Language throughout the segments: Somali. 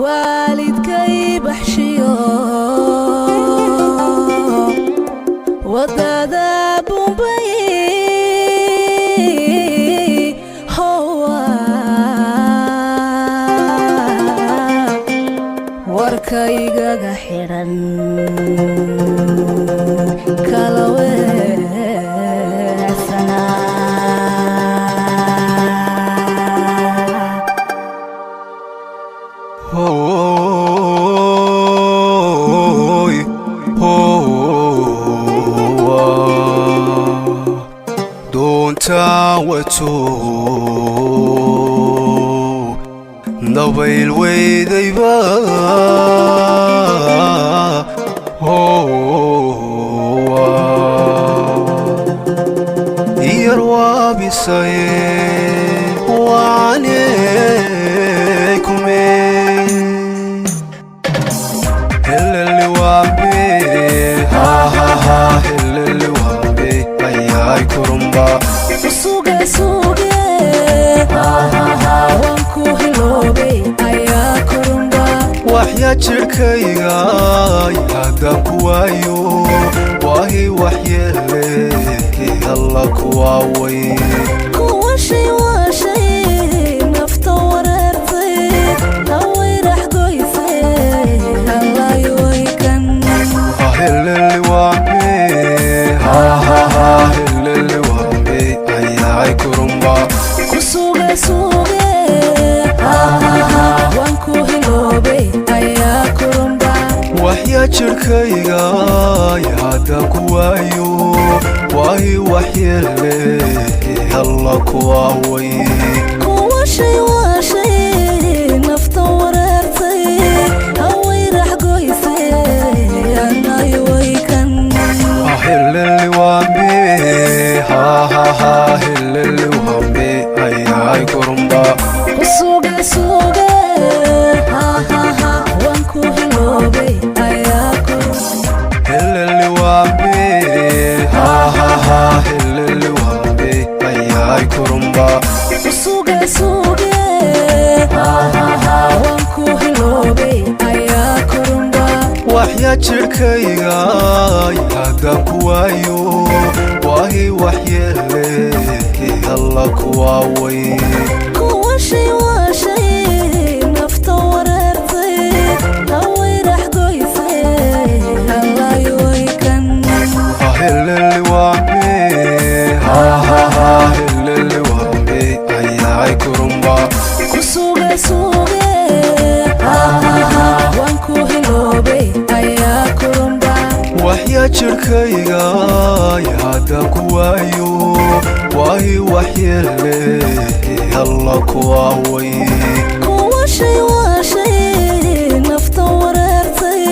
Waalidkay baxshiyo wadada Bumbay howa, warkaygaga xidhan kala weecsanaa. Hoy, howa, doontaa wato dabayl weydayba, howa, yar waabisaye wacanekume helele wambe hahaha helele wambe ayay kurumba. Suge suge, waan ku hiloobay ayaa kurumba. Waxya jidhkayga haddaan ku waayo, waahi waxyeele alla kuwaaway. Kuwashay waashay nafta wareertay hawayrax goysay hallayowaykan. Helele wambe hahaha helele wambe ayay kurumba. Ku suge suge, waan ku hiloobay ayaa kurumba. Waxya jidhkayga haddaan ku waayo, waahi waxyeele alla kuwaaway. Kuwashay waashay nafta wareertay hawayrax goysay anayowaykan. Helele wambe hahaha helele wambe ayay kurumba. Ku suge suge, waan ku hiloobay ayaa kurumba. Helele wambe hahaha helele wambe ayay kurumba. Ku suge suge, waan ku hiloobay ayaa kurumba. Waxya jidhkayga haddaan ku waayo, waahi waxyeele alla kuwaaway. Kuwashay waashay nafta wareertay hawayrax goysay hallayowaykan. Helele wambe hahaha helele wambe ayay kurumba. Ku suge suge, waan ku hiloobay ayaa kurumba. Waxya jidhkayga haddaan ku waayo, waahi waxyeele alla kuwaaway. Kuwashay waashay nafta wareertay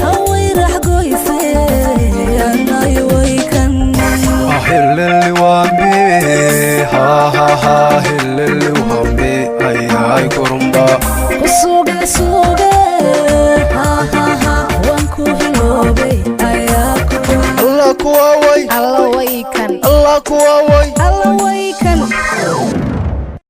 hawayrax goysay anayowaykan. Helele wambe hahaha helele wambe ayay kurumba. Ku suge suge, waan ku hiloobay ayaa kurumba. Alla kuwaaway. Alla waykan. Alla kuwaaway. Alla waykan.